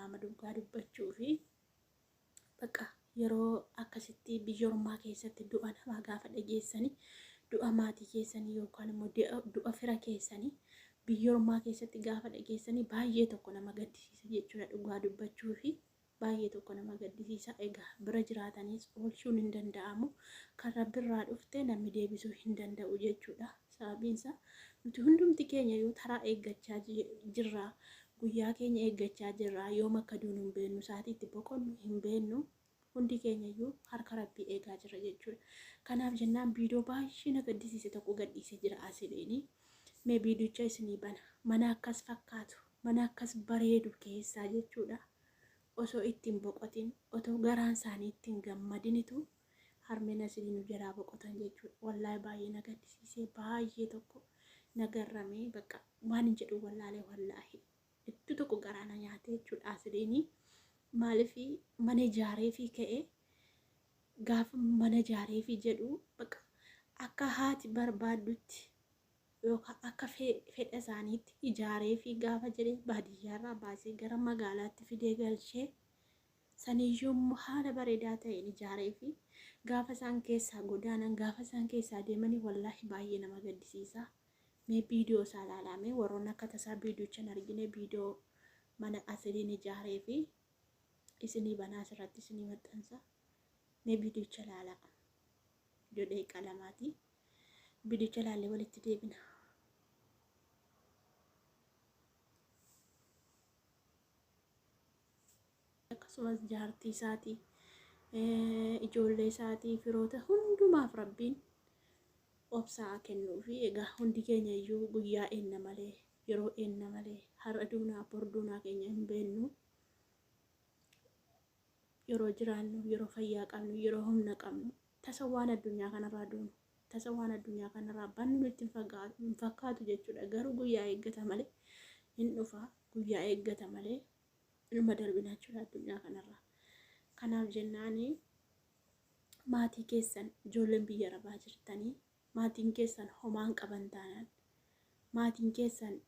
dhaga'ama dhugaa dubbachuu fi bakka yeroo akkasitti biyya ormaa keessatti du'a namaa gaafa dhageessanii, du'a maatii keessanii yookaan immoo du'a fira keessanii biyya ormaa keessatti gaafa dhageessanii baay'ee tokko nama gaddisiisa jechuudha dhugaa dubbachuu fi baay'ee tokko nama gaddisiisa. Egaa bira jiraataniis oolchuun hin danda'amu. Kan rabbirraa dhufte namni deebisuu hin danda'u jechuudha. Sababiinsa nuti hundumti keenya yoo taraa eeggachaa jirra, guyyaa keenya eeggachaa jirra, yoom akka duunu hin beennu, sa'aatii itti boqonnu hin beennu, hundi keenya iyyuu harka rabbii eegaa jirra jechuudha. Kanaaf jennaan viidiyoo baay'ee na gaddisiise tokko gadhiisee jira asiliini. Mee viidiyicha isinii bana. Mana akkas fakkaatu, mana akkas bareedu keessaa jechuudha. Osoo ittiin boqotin, otoo garaan isaanii ittiin gammadinitu harmeen asilii nu jalaa boqotan jechuudha. Wallaahi baay'ee na gaddisiisee, baay'ee tokko na garramee, bakka waan hin jedhu wallaalee, wallaahi. Iddoo tokko garaa na nyaate jechuudha asiliini. Maaliif mana ijaaree fi ka'ee gaafa mana ijaaree fi jedhu bakka akka haati barbaaddutti yookaan akka fedha isaaniitti ijaaree fi gaafa jedhee baadiyyaarraa baasee gara magaalaatti fidee galchee, saniyyuu immoo haala bareedaa ta'een ijaaree fi gaafa isaan keessaa godaanan, gaafa isaan keessaa deemanii, wallaahi baay'ee nama gaddisiisa. Mee viidiyoo isaa ilaalaa. Warroonni akka tasaa viidiyocha hin argine, viidiyoo mana asiliin ijaaree fi isinii banaa, asirratti isinii maxxansa. Mee viidiyocha ilaalaa. Viidiyoo daqiiqaa 2ti. Viidiyocha ilaallee walitti deebina. Akkasumas jaartii isaatii, ijoollee isaatii, firoota hundumaaf rabbiin obsaa kennuufi. Egaa hundi keenya iyyuu guyyaa eenna malee, yeroo eenna malee, har'a duunaa bor duunaa keenya hin beennu. Yeroo jiraannu, yeroo fayyaa qabnu, yeroo humna qabnu, tasa waan addunyaa kanarraa duunu, tasa waan addunyaa kanarraa bannu nutti hin fakkaatu jechuudha. Garuu guyyaa eeggata malee hin dhufa, guyyaa eeggata malee inuma darbina jechuudha addunyaa kanarraa. Kanaaf jennaani maatii keessan, ijoolleen biyya arabaa jirtanii, maatiin keessan homaan qaban taanaan, maatiin keessan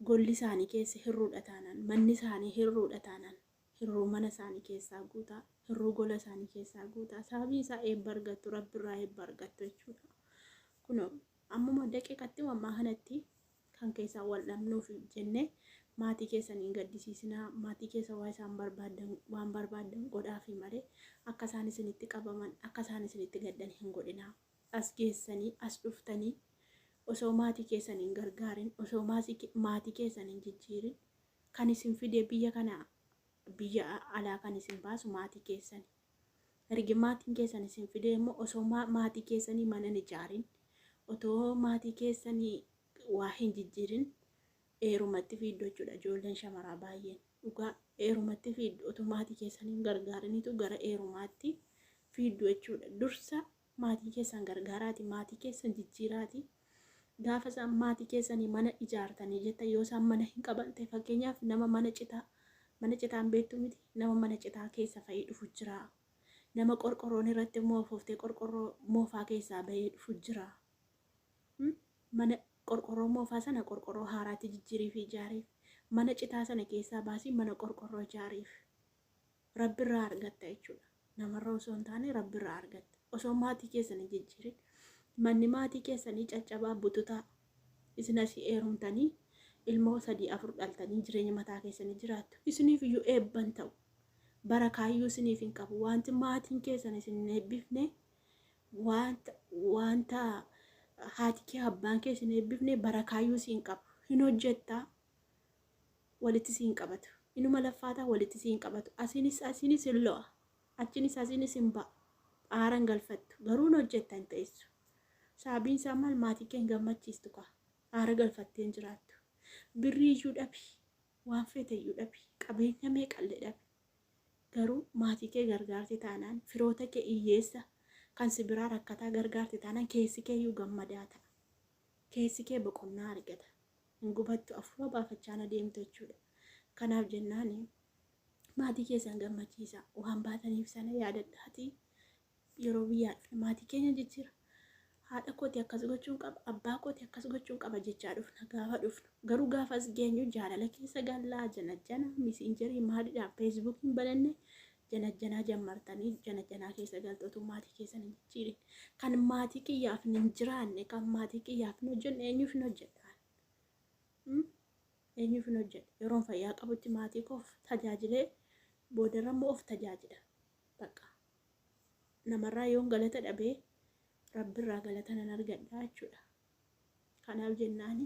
golli isaanii keessa hirruudha taanaan, manni isaanii hirruudha taanaan, hirruu mana isaanii keessaa guutaa, hirruu gola isaanii keessaa guutaa. Sababiin isaa eebba argattu, rabbirraa eebba argattu jechuudha. Kunoo ammuma daqiiqatti ammaa kanatti kan keessaa wal dhabnuuf jennee maatii keessan hin gaddisiisinaa. Maatii keessa waa isaan barbaadan, waan barbaadan godhaafi malee akka isaan isinitti qabaman, akka isaan isinitti gaddan hin godhinaa. As geessanii as dhuftanii osoo maatii keessan hin gargaarin, osoo maatii keessan hin jijjiirin, kan isin fide biyya kana, biyya alaa kan isin baasu maatii keessan. Ergi maatiin keessan isin fide immoo osoo maatii keessanii mana hin ijaarin, otoo maatii keessanii waa hin jijjiirin eerumatti fiiddu jechuudha. Ijoolleen shamaraa baay'een dhugaa eerumatti fiiddu, otoo maatii keessanii hin gargaarinitu gara eerumaatti fiiddu jechuudha. Dursa maatii keessan gargaaraati, maatii keessan jijjiiraati. Gaafa isaan maatii keessanii mana ijaartanii jetta, yoo isaan mana hin qaban ta'e, fakkeenyaaf nama mana citaa, mana citaan beektu miti, nama mana citaa keessa fa'ii dhufu jira. Nama qorqorroon irratti moofoftee qorqorroo moofaa keessaa bahee dhufu jira. Mana qorqorroo moofaa sana qorqorroo haaraatti jijjiirii fi ijaariif. Mana citaa sana keessaa baasii mana qorqorroo ijaariif. Rabbirraa argatta jechuudha. Namarra osoo hin taane rabbirraa argatta. Osoo maatii keessan hin jijjiirin. Manni maatii keessanii caccabaa bututaa. Isin asii eerumtanii ilmoo 3 4 dhaltanii jireenya mataa keessanii jiraattu. Isiniif iyyuu eebban ta'u. Barakaayyuu isiniif hin qabu. Wanti maatiin keessan isin hin eebbifne, wanta haati kee abbaan kee isin eebbifne, barakaayyuu siin qabu. Hin hojjettaa, walitti siin qabatu. Inuma laffaataa, walitti siin qabatu. Asiinis asiinis hin lo'a. Achinis asiinis hin ba'a. Aaran galfattu. Garuu hin hojjetta, hin ta'essu. Sababiin isaa maal? Maatii kee hin gammachiistu kaa. Aara galfattee hin jiraattu. Birrii iyyuu dhabi. Waan feete iyyuu dhabi. Qabeenya meeqallee dhabi. Garuu maatii kee gargaarte taanaan, firoota kee hiyyeessa kan si biraa rakkataa gargaarte taanaan, keessi kee iyyuu gammadaa ta'a. Keessi kee boqonnaa argata. Hin gubattu, afuura baafachaan adeemtu jechuudha. Kanaaf jennaan maatii keessan gammachiisa. Waan baataniif sana yaadadhaatii yeroo biyyaa dhufne maatii keenya jijjiira. Haadha kooti akkas gochuun qaba, abbaa kooti akkas gochuun qaba jechaa dhufna gaafa dhufnu. Garuu gaafa as geenyu jaalala keessa gallaa, janajjana, Messengerii maalidhaan Facebookiin bananne janajjanaa jammartanii janajjanaa keessa galtootu maatii keessan hin jijjiirin. Kan maatii kiyyaaf hin jiraanne, kan maatii kiyyaaf hin hojjenne eenyuuf hin hojjedha? Eenyuuf hin hojjedha? Yeroon fayyaa qabutti maatii koof tajaajilee boodarra immoo of tajaajila. Bakka namarraa yoon galata dhabee, Rabbirraa galata nan argadha jechuudha. Kanaaf jennaani